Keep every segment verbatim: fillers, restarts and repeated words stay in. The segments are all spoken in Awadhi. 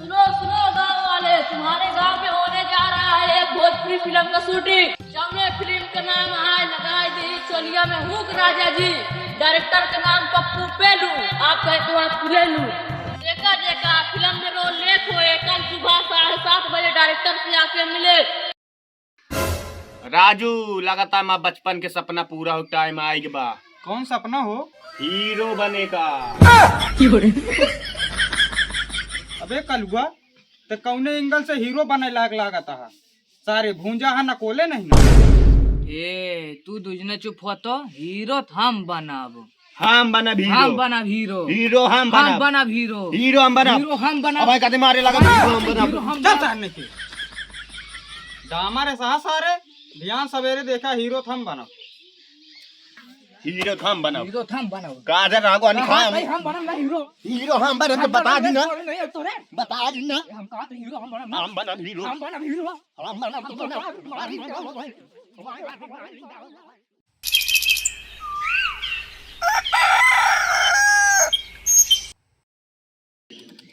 सुनो, सुनो गाँव वाले, तुम्हारे गाँव में होने जा रहा है एक भोजपुरी फिल्म का शूटिंग। जौने फिल्म का नाम है लगाई दी चोलिया में हुक राजा जी। डायरेक्टर का नाम पप्पू पेलू। आप कहे तो आप ले लू। देखा देखा फिल्म में रोल लेत हो, कल सुबह साढ़े सात बजे डायरेक्टर से आके मिले। राजू, लगाता मा बचपन के सपना पूरा हो, टाइम आइग बा। कौन सपना हो? हीरो बने का। अबे कलुआ, त कौने एंगल से हीरो बने लाग लागत है? सारे भूंजा है, नकोले नहीं ना। ए, तू दुजने चुप हो तो, हीरो त हम बनाब। हम बनब हीरो। हम बनब हीरो। हीरो हम हम बनब। बनब हीरो। हीरो हम बनब। हीरो हम बनब। अब भाई कहते मारे लगा, हीरो हम बनब। हीरो हम चल बनब। सामने से। डामर है सहा सारे, ध्यान सवेरे देखा, हीरो त हम बनब। हीरो त हम बनब। हीरो त हम बनब। काजर रागो अनी हाँ, खाम। नहीं, हम बनब ना हीरो। हीरो हम बनब, तो हम बता बनब दी ना। ना, नहीं, तो रे। बता दी ना। हम कहा तो हीरो हम बनब ना। हम बनब हीरो। हम बनब हीरो। हम बनब हीरो।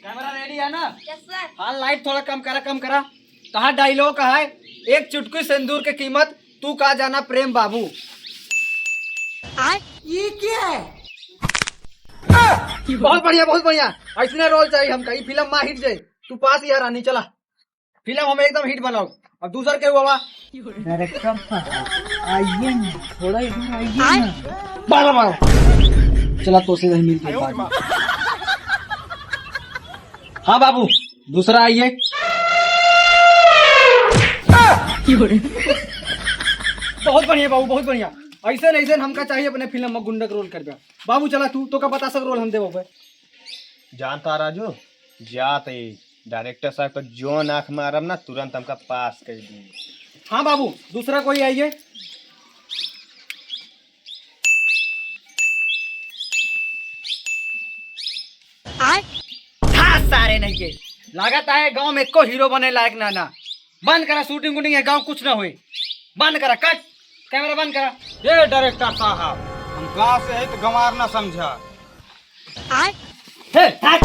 कैमरा रेडी है ना? Yes sir. हाँ, लाइट थोड़ा कम करा, कम करा। कहा डायलॉग कहा है, एक चुटकी सिंदूर के कीमत, तू का जाना प्रेम बाबू। आय, ये क्या है? बहुत बढ़िया, बहुत बढ़िया। ऐसने रोल चाहिए हमका, ये फिल्म मा हिट जाए। तू पास ही है रानी, चला। फिल्म हम एकदम हिट बनाओ। अब दूसर के हुआ? डायरेक्टर साहब, आइए ना, थोड़ा इधर आइए ना। बारह, बारह। चला, तो से वही मिलके बात। हाँ बाबू, दूसरा आइए। बहुत बढ़िया बाबू, बहुत बढ़िया। ऐसे नहीं, ऐसे हमका चाहिए अपने फिल्म में गुंडक रोल कर। बाबू चला, तू तो का बता सक रोल हम देबो बे। जानता राजू, जात ही डायरेक्टर साहब का जौन आँख मारब ना, तुरंत हमका पास कर दी। हाँ बाबू, दूसरा कोई आइए। आय? था सारे नहीं के। लागत है गाँव में एको हीरो बने लायक ना ना। बंद करा शूटिंग वूटिंग, ये गाँव कुछ ना होए। बंद करा, कट। कैमरा बंद करा। ए डायरेक्टर साहब, हम गाँव से है तो गंवार ना समझा। आय? हे, हट!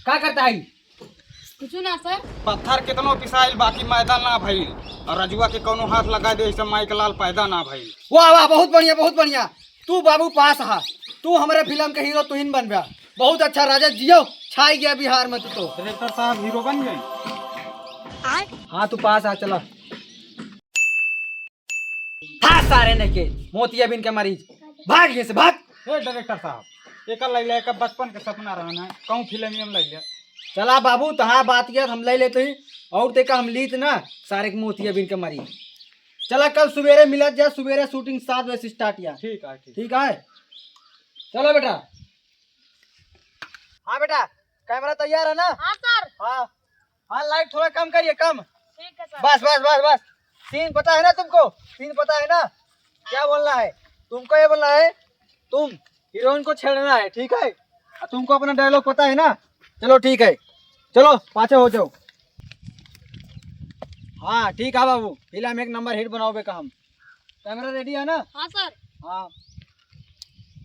का करता है? कुछ ना सर। पत्थर कितनो पिसाइल, बाकी मैदा ना भइल। और रजुआ के कौनो हाथ लगा दे, ऐसे माई के लाल पैदा ना भइल। वाह, वाह, बहुत बढ़िया, बहुत बढ़िया। तू बाबू पास हा, तू हमरे फिल्म के हीरो तुहिन बनबा। बहुत अच्छा राजा, जियो, छाई गया बिहार में तू तो। डायरेक्टर साहब हीरो बन गए। हाँ, तू पास आ, चला। भाग सारे नहीं के, मोतियाबिंद के मरीज, भाग यहाँ से, भाग। ए डायरेक्टर साहब, एकर लैले, एकर बचपन के सपना रहन है, कहूँ फिल्म में लैले। चला बाबू, तहार बात किया, हम ले लेते ही, और तेका हम लीत ना, सारे के मोतियाबिंद के मरीज। चला कल सुबेरे मिलत जा, सुबेरे शूटिंग सात बजे से स्टार्ट या। ठीक है, ठीक। ठीक है, चलो बेटा। हाँ बेटा, कैमरा तैयार है ना? हाँ सर। हाँ, हाँ, लाइट थोड़ा कम करिए, कम। ठीक है सर। बस, बस, बस, बस। सीन पता है ना तुमको? सीन पता है ना? क्या बोलना है? तुमको ये बोलना है, तुम हीरोइन को छेड़ना है, ठीक है? और तुमको अपना डायलॉग पता है ना? चलो ठीक है, चलो पाछे हो जाओ। हाँ ठीक है बाबू, फिल्म एक नंबर हिट बनाओ बे का हम। कैमरा रेडी है ना? हाँ सर। हाँ,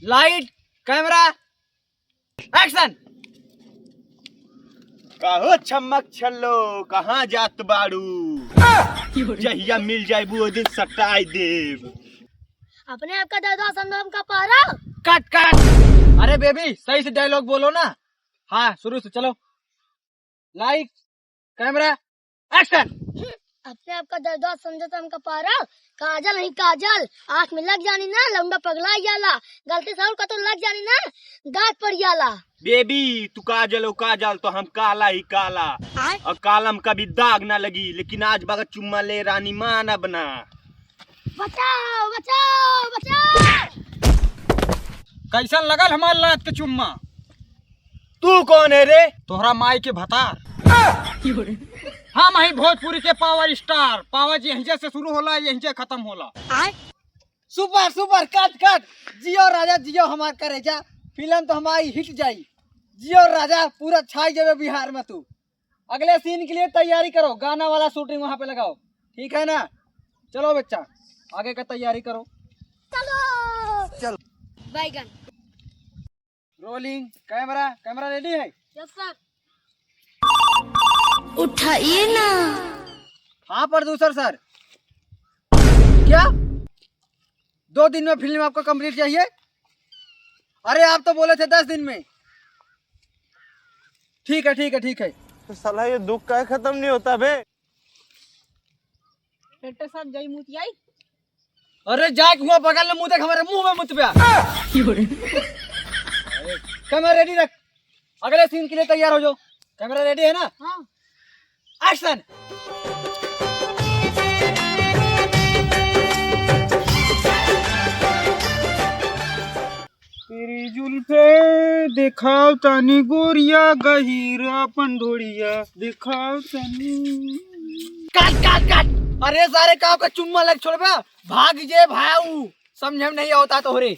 लाइट, कैमरा, एक्शन। कहो छम्मक छल्लो, कहाँ जात बाड़ू? जहिया मिल जाइबू, ओ दिन सटाई देब। अपने आपका दरदवा समझो हमका पारा। Cut, cut. अरे बेबी, सही से डायलॉग बोलो ना। हाँ, शुरू से चलो। Light, camera, action. अपने आपका दरदवा समझो तो हमका पारा। काजल नहीं काजल, आँख में लग जानी ना, लौंडा पगला जाला। गलती से और कतो लग जानी ना, दाग पड़ जाला। बेबी, तू काजल हो काजल, तो हम काला ही काला। आय? और काला में कभी दाग ना लगी, लेकिन आज बगत चुम्मा ले रानी मानब ना। बचाओ, बचाओ, बचाओ। कैसन लगल हमार लात के चुम्मा? तू कौन है रे? तोहरा माई के भतार। हम हई भोजपुरी के पावर स्टार। पावर यहीं से शुरू होला, यहीं से खत्म होला। आय? Super, super, cut, cut. जियो राजा, जियो हमार करेजा। फिल्म तो हमारी हिट जाई। जियो राजा, पूरा छाई जावे बिहार में तू। अगले सीन के लिए तैयारी करो, गाना वाला शूटिंग वहाँ पे लगाओ, ठीक है ना? चलो बच्चा, आगे का तैयारी करो। चलो। चल। बैगन। रोलिंग, कैमरा, कैमरा रेडी है? Yes sir. उठाइए ना। हाँ producer sir, क्या दो दिन में film आपको complete चाहिए? अरे आप तो बोले थे दस दिन में। ठीक है, ठीक है, ठीक है। तो साला ये दुख का खत्म नहीं होता बे। Director साहब, जाई मुतियाई। अरे जाए कुआं बगल में मुँह देख, हमारे मुँह में मुत प्या। Camera ready रख, अगले scene के लिए तैयार हो जाओ। Camera ready है ना? हाँ। Action। तेरी जुल्फे दिखाओ तनी गोरिया, गहिरा अपन ढोड़िया दिखाओ तनी। Cut, cut, cut। अरे सारे काव का चुम्मा लग छोड़बे, भाग जे भाऊ, समझे में नहीं होता तोहरे।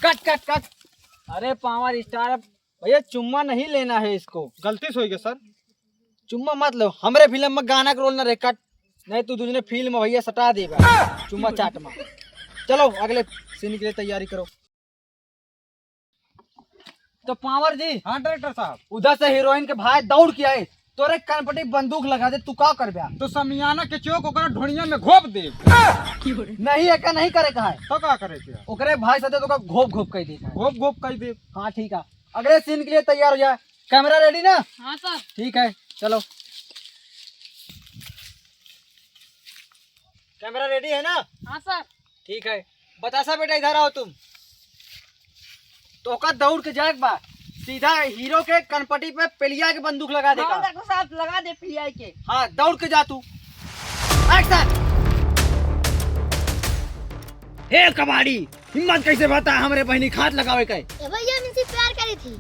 Cut, cut, cut। अरे Power Star, भैया चुम्मा नहीं लेना है इसको। गलती से हो गया sir। चुम्मा मत लो, हमरे film में गाना के role ना रहे। Cut, नहीं तू दूसरे film में भैया सटा देगा चुम्मा चाट में। चलो अगले scene के लिए तैयारी करो। तो Power जी, हाँ director साहब। उधर से heroine के भाई दौड़ के आए, तोरे कनपटी बंदूक लगा दे, तू का करबे? तो समियाना के चौक ओकरा ढोड़िया में घोप दे। नहीं, एका नहीं करे का है। तो का करे के है? ओकरे भाई साथे तो का घोप घोप कर दे का है। घोप घोप कर दे। हाँ ठीक है, अगले scene के लिए तैयार हो जाए। Camera ready ना? हाँ sir। ठीक है, चलो। Camera ready है ना? हाँ sir। ठीक है, बतासा बेटा इधर आओ तुम। तो का दौड़ के जाए के बा, सीधा hero के कनपटी पे पेलिया के बंदूक लगा दे का। हाँ doctor साहब, लगा दे पेलिया के। हाँ, दौड़ के जा तू। Action। हे कबाड़ी, हिम्मत कैसे बता हमरे बहिनी खात लगावे के? ए भैया, हम इनसे प्यार करी थी।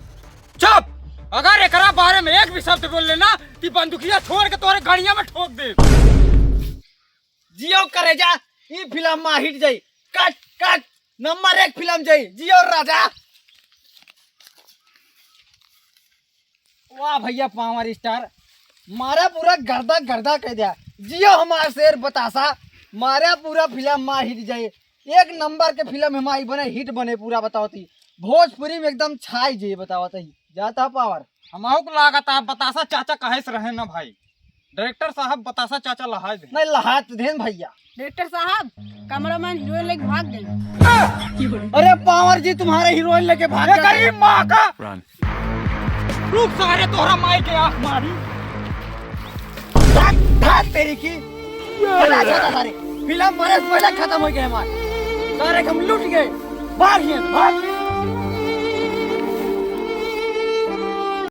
चुप! अगर एकरा बारे में एक भी शब्द बोल लेना, ती बंदूकिया छोड़ के तोरे गड़िया में ठोक दे। जियो करेजा, ई film मा hit जाई। Cut, cut, number एक film जाई। जियो राजा। वाह भैया Power Star, मारा पूरा गर्दा गर्दा कर दिया। जियो हमार शेर बतासा, मारा पूरा film मा hit जाई। एक number के film हमारी बने, hit बने पूरा बतावत ही। भोजपुरी में एकदम छाई जे बतावत ही। जाता Power। हमहू को लागत है बतासा चाचा कहे से रहे ना भाई। Director साहब बतासा चाचा लहाय दे। नहीं लहात देन भैया। Director साहब, cameraman heroine लेके भाग गए। अरे Power जी तुम्हारे heroine लेके भाग गए। तेरी माँ का। Run। रुक सारे, तोहरा माई के आँख मारी। भाग, भाग तेरी की। बड़ा अच्छा था सारे। Film मरे से पहले खत्म हो गए हमारे। सारे हम लूट गए। भाग ये, भाग।